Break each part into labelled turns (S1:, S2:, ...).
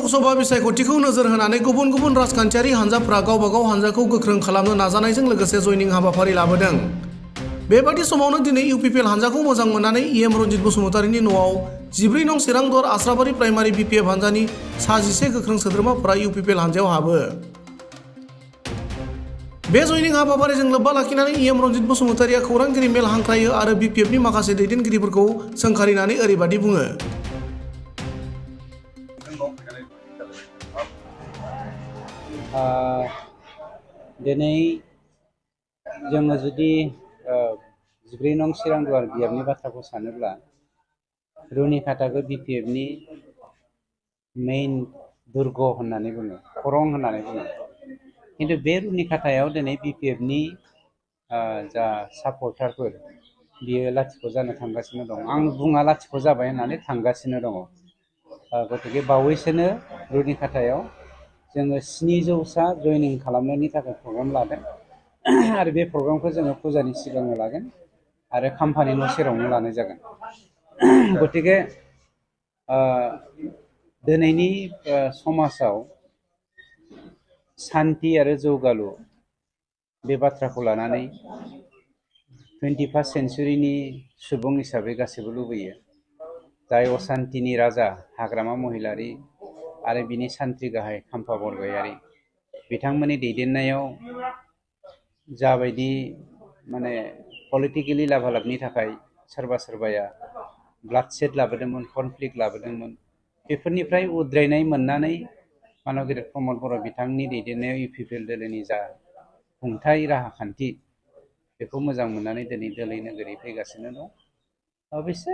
S1: लोकसभा बिसायख'थिखौ नोजोर होनानै गुबुन गुबुन राजखान्थियारि हान्जाफ्रा गावबा गाव हान्जाखौ गोख्रों खालामनो नाजानायजों लोगोसे जयनिं हाबाफारि लाबोदों। बेबादि समावनो दिनै इउपिपिएल हान्जाखौ मोजां मोननानै इएम रन्जित बसुमतारीनि न'आव 14 नं चिरां दर आस्राबारि प्राइमारि बिपिएफ हान्जानि सा 11 गोख्रों सोद्रोमाफोरा इउपिपिएल हान्जायाव हाबो। बे जयनिं हाबाफारिजों लोब्बा लाखिनानै इएम रन्जित बसुमतारीया खौरांगिरि मेल हांख्रायो आरो बिपिएफनि माखासे दैदेनगिरिफोरखौ सोंखारिनानै ओरैबादि बुङो।
S2: दिनै जोङो जुदि 14 नं चिरां दुवार बियाबनि बाथ्राखौ सानोब्ला रुनिखाताखौ बिपिएफनि मेइन दुर्ग होननानै बुङो, खरं होननानै बुङो। खिन्थु बे रुनिखातायाव दिनै बिपिएफनि जा सापर्टारफोर बियो लाथिख' जानो थांगासिनो दं। आं बुङा लाथिख' जाबाय होननानै थांगासिनो दङ। गतिके बावैसोनो रुनिखातायाव जोङो 700सा जयनिं खालामनायनि थाखाय प्रग्राम लादों आरो बे प्रग्रामखौ जोङो फुजानि सिगांनो लागोन आरो खाम्फानि न' सेरावनो लानाय जागोन। गतिके दिनैनि समाजाव सान्थि आरो जौगालु बे बाथ्राखौ लानानै 21st सेन्चुरिनि सुबुं हिसाबै गासैबो लुबैयो। जाय असान्तिनि राजा हाग्रामा महिलारि आरो बिनि सान्थ्रि गाहाय खाम्फा बरगयारि बिथांमोननि दैदेननायाव जाबायदि माने पलिटिकेलि लाभालाभनि थाखाय सोरबा सोरबाया ब्लाडसेड लाबोदोंमोन, कनफ्लिक्ट लाबोदोंमोन, बेफोरनिफ्राय उद्रायनाय मोननानै मानगिरि प्रमद बर' बिथांनि दैदेननायाव इउपिपिएल दोलोनि जा खुंथाय राहा खान्थि बेखौ मोजां मोननानै दिनै दोलै नोगोरै फैगासिनो दं। अबयसे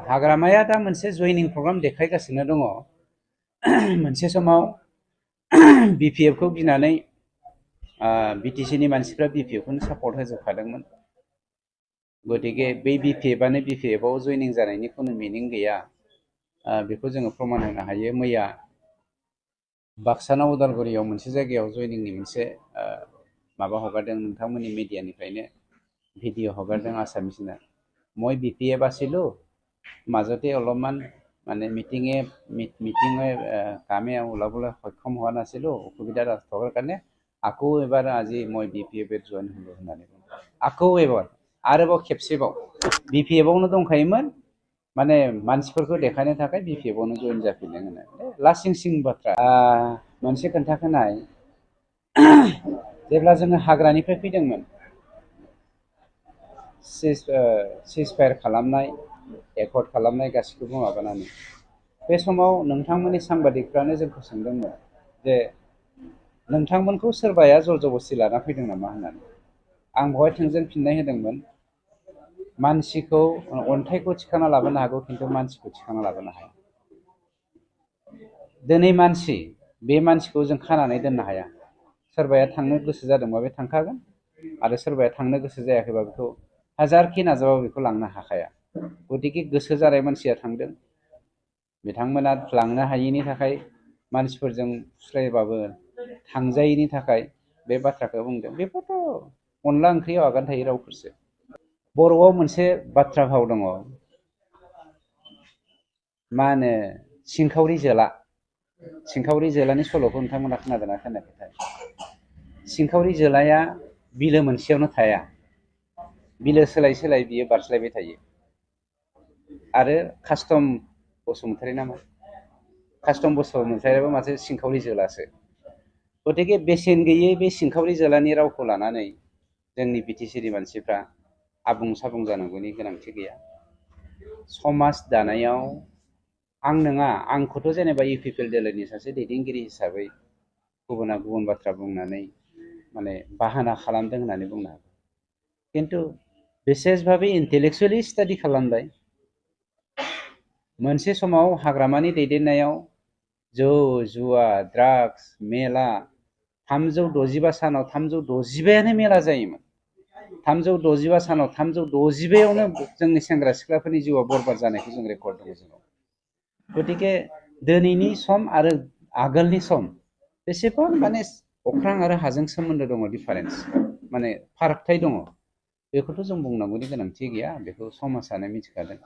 S2: हाग्रामाया दा मोनसे जयनिं प्रग्राम देखायगासिनो दङ। मोनसे समाव बिपिएफखौ गिनानै बिटिसिनि मानसिफ्रा बिपिएफखौनो सापर्ट होजोबखादोंमोन। गतिके बै बिपिएफआनो बिपिएफआव जयनिं जानायनि खुनु मिनिं गैया, बेखौ जोङो प्रमान होनो हायो। मैया बाक्सानाव उदालगुरियाव मोनसे जायगायाव जयनिंनि मोनसे माबा हगारदों, नोंथांमोननि मिडियानिफ्रायनो ভিডিঅ' হগাৰদों আছামিসনা। মই বিপিএফ আছিলোঁ, মাজতে অলপমান মানে মিটিঙে কামে ওলাবলৈ সক্ষম হোৱা নাছিলোঁ, অসুবিধা থকাৰ কাৰণে আকৌ এবাৰ আজি মই বিপিএফত জইন হ'লোঁ होननानै बुङो। আকৌ एबार आरोबाव खेबसेबाव बिपिएफआवनो दंखायोमोन, माने मानसिफोरखौ देखायनो थाखाय बिपिएफआवनो जइन जाफिनदों होननानै। लासिं सिं बाथ्रा। मोनसे खोन्थाखोनाय, जेब्ला जोङो हाग्रानिफ्राय फैदोंमोन सिजफायार खालामनाय, एकर्ड खालामनाय गासिखौबो माबानानै, बे समाव नोंथांमोननि सांबादिकफ्रानो जोंखौ सोंदोंमोन जे नोंथांमोनखौ सोरबाया जर जबस्ति लाना फैदों नामा होननानै। आं बेवहाय थोंजों फिननाय होदोंमोन, मानसिखौ अन्थाइखौ थिखांना लाबोनो हागौ, खिन्थु मानसिखौ थिखांना लाबोनो हाया। दिनै मानसि, बे मानसिखौ जों खानानै दोननो हाया। सोरबाया थांनो गोसो जादोंबा बे थांखागोन आरो सोरबाया थांनो गोसो जायाखैबा बेखौ हाजारखि नाजाबाबो बेखौ लांनो हाखाया। गतिके गोसो जानाय मानसिया थांदों, बिथांमोना लांनो हायैनि थाखाय मानसिफोरजों फुस्लायबाबो थांजायैनि थाखाय बे बाथ्राखौ बुंदों। बेफोरथ' अनला ओंख्रियाव आगान थायै रावफोरसो। बर'आव मोनसे बाथ्रा भाव दङ, मा होनो, सिंखावरि जोला। सिंखावरि जोलानि सल'खौ नोंथांमोना खोनादोंना खोनायाखैथाय? सिंखावरि जोलाया बिलो मोनसेयावनो थाया, बिलो सोलाय सोलाय बियो बारस्लायबाय थायो। आरो कास्टम बसुमतारी नामा, कास्टम बसुमतारीयाबो माथो सिंखावरि जोलासो। गतिके बेसेन गैयै बे सिंखावरि जोलानि रावखौ लानानै जोंनि बिटिसिनि मानसिफ्रा आबुं साबुं जानांगौनि गोनांथि गैया। समाज दानायाव आं नङा, आंखौथ' जेनेबा इउपिपिएल दोलोनि सासे दैदेनगिरि हिसाबै गुबुना गुबुन बाथ्रा बुंनानै माने बाहाना खालामदों होननानै बुंनो हागौ, खिन्थु बिसेसभाबे इन्टेलेक्सुवेलि स्टाडि खालामबाय। मोनसे समाव हाग्रामानि दैदेननायाव जौ जुवा ड्राग्स मेला 365 सानाव 365यानो मेला जायोमोन। 365 सानाव 365यावनो जोंनि सेंग्रा सिख्लाफोरनि जिउआ बरबाद जानायखौ जों रेकर्ड दङ जोंनाव। गतिके दिनैनि सम आरो आगोलनि सम बेसेबां माने अख्रां आरो हाजों सोमोन्दो दङ, डिफारेन्स माने फारागथाय दङ। बेखौथ' जों बुंनांगौनि गोनांथि गैया, बेखौ समाजानो मिथिखादों।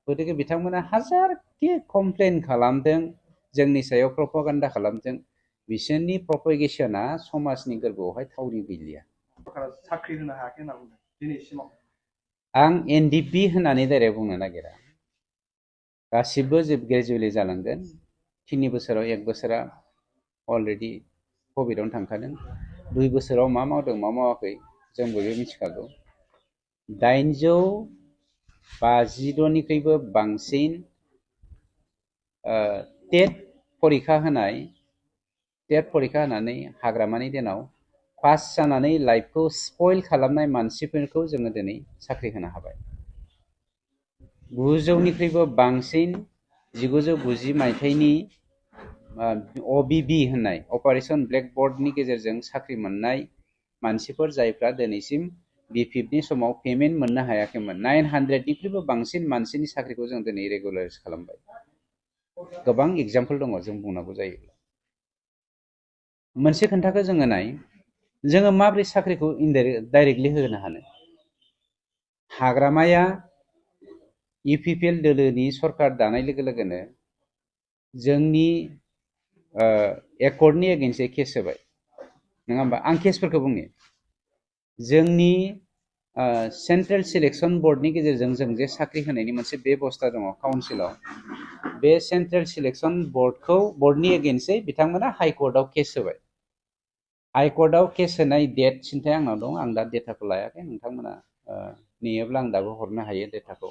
S2: गतिके बिथांमोना हाजारखि कमप्लेन खालामदों, जोंनि सायाव प्रपागान्डा खालामथों बिसोरनि प्रपेगेशना समाजनि गोरबोआवहाय थावरि गैलिया।
S1: साख्रि होनो हायाखै होनना बुंदों दिनैसिमाव।
S2: आं एनडिपि होननानै डाइरेक्ट बुंनो नागिरा। गासिबो ग्रेजुवेलि जालांगोन। 3 बोसोराव 1 बोसोरा अलरेडि कभिडआवनो थांखादों। 2 बोसोराव मा मावदों मा मावाखै जों बयबो मिथिखागौ। 852निख्रुइबो बांसिन टेट परिखा होनानै हाग्रामानि दिनाव पास जानानै लाइफखौ स्पइल खालामनाय मानसिफोरखौ जोङो दिनै साख्रि होनो हाबाय। 900निख्रुइबो बांसिन 1990 मायथाइनि OBB होननाय अपारेशन ब्लेकबर्डनि गेजेरजों साख्रि मोननाय मानसिफोर जायफ्रा दिनैसिम B5नि समाव पेमेन्ट मोननो हायाखैमोन। 900निख्रुइबो बांसिन मानसिनि साख्रिखौ जों दिनै रेगुलाराइज खालामबाय। गोबां एग्जाम्पल दङ जों बुंनांगौ जायोब्ला। मोनसे खोन्थाखौ जोङो नाय, जोङो माबोरै साख्रिखौ डाइरेक्टलि होनो हानो? हाग्रामाया UPPL दोलोनि सरकार दानाय लोगो लोगोनो जोंनि एकर्डनि एगेन्स्टै केस होबाय, नङा होमबा? आं केसफोरखौ बुंनि। जोंनि सेन्ट्रेल सिलेक्सन बर्डनि गेजेरजों जों जे साख्रि होनायनि मोनसे बेबस्था दङ काउन्सिलाव, बे सेन्ट्रेल सिलेक्सन बर्डनि एगेन्स्टै बिथांमोना हाइकर्टआव केस होबाय। हाइकर्टआव केस होनाय डेट सिन्थाय आंनाव दं। आं दा डेटाखौ लायाखै, नोंथांमोना नेयोब्ला आं दाबो हरनो हायो डेटाखौ।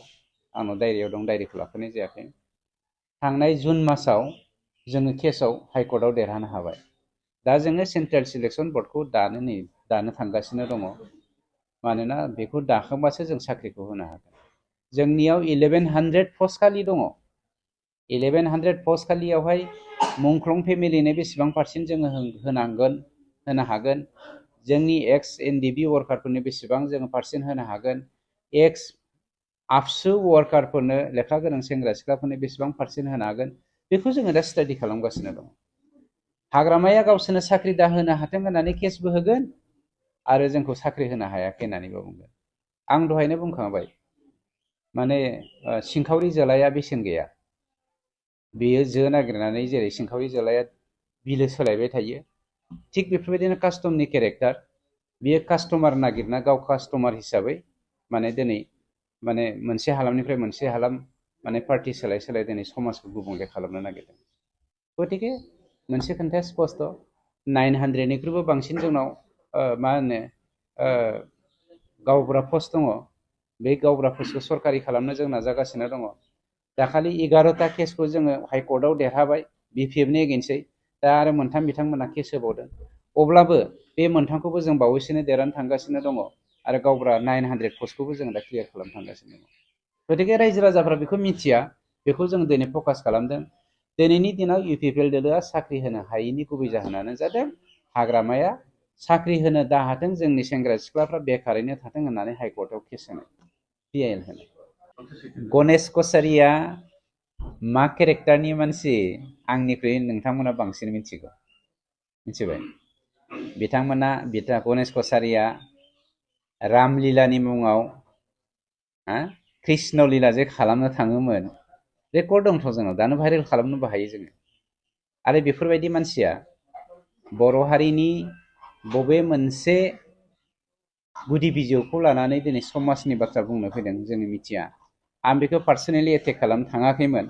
S2: आंनाव डायरियाव दं, डायरिखौ लाफैनाय जायाखै। थांनाय जुन मासाव जोङो केसआव हाइकर्टआव देरहानो हाबाय। दा जोङो सेन्ट्रेल सिलेक्सन बर्डखौ दानो थांगासिनो दङ। मानोना बेखौ दाखांबासो जों साख्रिखौ होनो हागोन। जोंनियाव 1100 पस्ट खालि दङ। 1100 पस्ट खालियावहाय मुंख्लं फेमिलिनो बेसेबां पार्सेन्ट जोङो होनो हागोन, जोंनि एक्स एनडिबि वार्कारफोरनो बेसेबां जोङो पार्सेन्ट होनो हागोन, एक्स आबसु वार्कारफोरनो लेखा गोनां सेंग्रा सिख्लाफोरनो बेसेबां पार्सेन्ट होनो हागोन, बेखौ जोङो दा स्टाडि खालामगासिनो दङ। हाग्रामाया गावसोरनो साख्रि दाहोनो हाथों होननानै केसबो होगोन आरो जोंखौ साख्रि होनो हायाखै होननानैबो बुंगोन। आं दहायनो बुंखांबाय, माने सिंखावरि जोलाया बेसेन गैया। बेयो जो नागिरनानै जेरै सिंखावरि जोलाया बिलो सोलायबाय थायो, थिग बेफोरबायदिनो कास्टमनि केरेक्टार। बेयो कास्टमार नागिरना गाव कास्टमार हिसाबै दिनै मोनसे हालामनिफ्राय मोनसे हालाम पार्टि सोलाय सोलाय दिनै समाजखौ गुबुंले खालामनो नागिरदों। गतिके मोनसे खोन्थाया स्पस्ट, 900निख्रुइबो बांसिन जोंनाव गावबुरा पस्ट दङ। बे गावबुरा पस्टखौ सरकारि खालामनो जों नाजागासिनो दङ। दाखालि 11टा केसखौ जोङो हाइकर्टआव देरहाबाय BPFनि एगेन्स्टै। दा आरो 3 बिथांमोना केस होबावदों। अब्लाबो बे 3खौबो जों बावैसोनो देरहानो थांगासिनो दङ आरो गावबुरा 900 पस्टखौबो जों दा क्लियार खालामनो थांगासिनो दङ। गतिके रायजो राजाफ्रा बेखौ मिथिया, बेखौ जों दिनै फकास खालामदों। दिनैनि दिनाव UPPL दोलोआ साख्रि होनो हायैनि गुबै जाहोनानो जादों हाग्रामाया साख्रि होनो दाहाथों, जोंनि सेंग्रा सिख्लाफ्रा बेखारैनो थाथों होननानै हाइकर्टआव केस होनाय, PIL होनाय। गणेश कछारिया मा केरेक्टारनि मानसि आंनिख्रुइ नोंथांमोना बांसिन मिथिगौ, मिथिबाय? गणेश कछारिया रामलीलानि मुङाव कृष्ण लीला जे खालामनो थाङोमोन, रेकर्ड दंथ' जोंनाव, दानो भाइरेल खालामनोबो हायो जोङो। आरो बेफोरबायदि मानसिया बर' हारिनि बबे मोनसे गुदि बिजौखौ लानानै दिनै समाजनि बाथ्रा बुंनो फैदों जोङो मिथिया। आं बेखौ पार्सनेलि एटेक खालामनो थाङाखैमोन।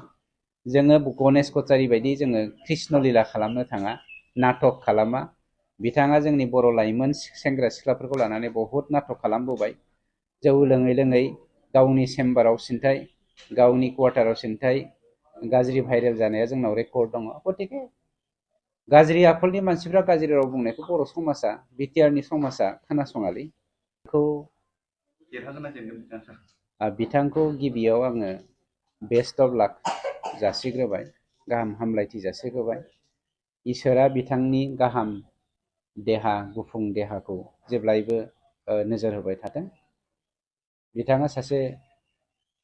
S2: जोङो गणेश कछारि बायदि जोङो कृष्ण लीला खालामनो थाङा, नाटक खालामा। बिथाङा जोंनि बर' लाइमोन सेंग्रा सिख्लाफोरखौ लानानै बहुद नाटक खालामबोबाय। जौ लोङै लोङै गावनि चेम्बाराव सिनथाय, गावनि क्वार्टाराव सिनथाय, गाज्रि भाइरेल जानाया जोंनाव रेकर्ड दङ। गतिके गाज्रि आखलनि मानसिफ्रा गाज्रि राव बुंनायखौ बर' समाजा, बिटिआरनि समाजा खोनासङालै। बिथांखौ गिबियाव आङो बेस्ट अफ लाक जासिग्रोबाय, गाहाम हामलायथि जासिग्रोबाय। इसोरा बिथांनि गाहाम देहा, गुफुं देहाखौ जेब्लायबो नोजोर होबाय थाथों। बिथाङा सासे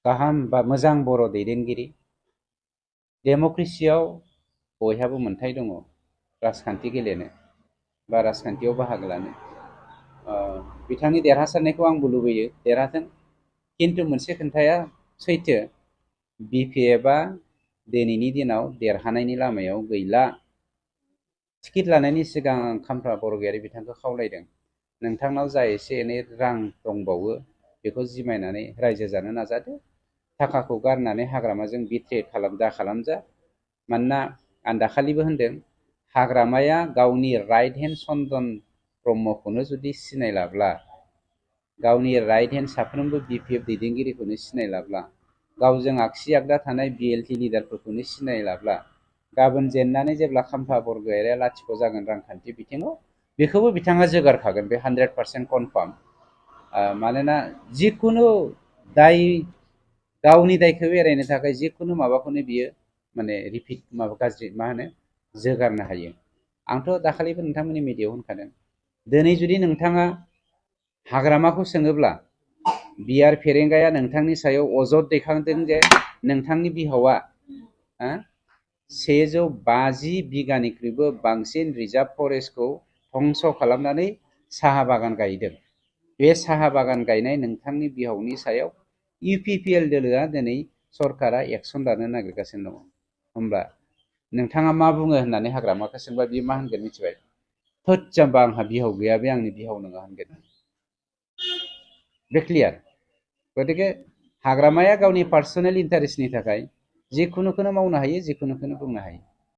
S2: गाहाम बा मोजां बर' दैदेनगिरि। डेम'क्रेसियाव बयहाबो मोन्थाय दङ राजखान्थि गेलेनो बा राजखान्थियाव बाहागो लानो। बिथांनि देरहासारनायखौ आंबो लुबैयो, देरहाथों। खिन्थु मोनसे खोन्थाया सैथो, BPFआ दिनैनि दिनाव देरहानायनि लामायाव गैला। टिकेट लानायनि सिगां आं खामफ्रा बरगयारि बिथांखौ खावलायदों, नोंथांनाव जा एसे एनै रां दंबावो बेखौ जिमायनानै रायजो जानो नाजादो। थाखाखौ गारनानै हाग्रामाजों बिट्रे खालामजा। मानोना आं दाखालिबो होनदों, हाग्रामाया गावनि राइट हेन्ड चन्दन ब्रह्मखौनो जुदि सिनायलाब्ला, गावनि राइट हेन्ड साफ्रोमबो BPF दैदेनगिरिखौनो सिनायलाब्ला, गावजों आगसि आगदा थानाय BLT लिडारफोरखौनो सिनायलाब्ला, गाबोन जेननानै जेब्ला खाम्फा बरगयारिया लाथिख' जागोन रांखान्थि बिथिङाव, बेखौबो बिथाङा जोगारखागोन, बे 100% कनफार्म। मानोना जिखुनु गावनि दायखौ एरायनो थाखाय जिखुनु माबाखौनो बियो माने रिपिट गाज्रि जोगारनो हायो। आंथ' दाखालिबो नोंथांमोननि मिडियायाव होनखादों, दिनै जुदि नोंथाङा हाग्रामाखौ सोङोब्ला बिआर फेरेंगाया नोंथांनि सायाव अजद दैखांदों जे नोंथांनि बिहावा 150 बिगानिख्रुइबो बांसिन रिजार्भ फरेस्टखौ धंस खालामनानै साहा बागान गायदों। बे साहा बागान गायनाय नोंथांनि बिहावनि सायाव UPPL दोलोआ दिनै सरकारा एक्सन लानो नागिरगासिनो दङ। होमब्ला नोंथाङा मा बुङो होननानै हाग्रामाखौ सोंबा बियो मा होनगोन मिथिबाय? थोद जाम्बा, आंहा बिहाव गैया, बे आंनि बिहाव नङा होनगोन। बे क्लियार। गतिके हाग्रामाया गावनि पार्सनेल इन्टारेस्टनि थाखाय जिखुनुखौनो मावनो हायो, जिखुनुखौनो बुंनो हायो।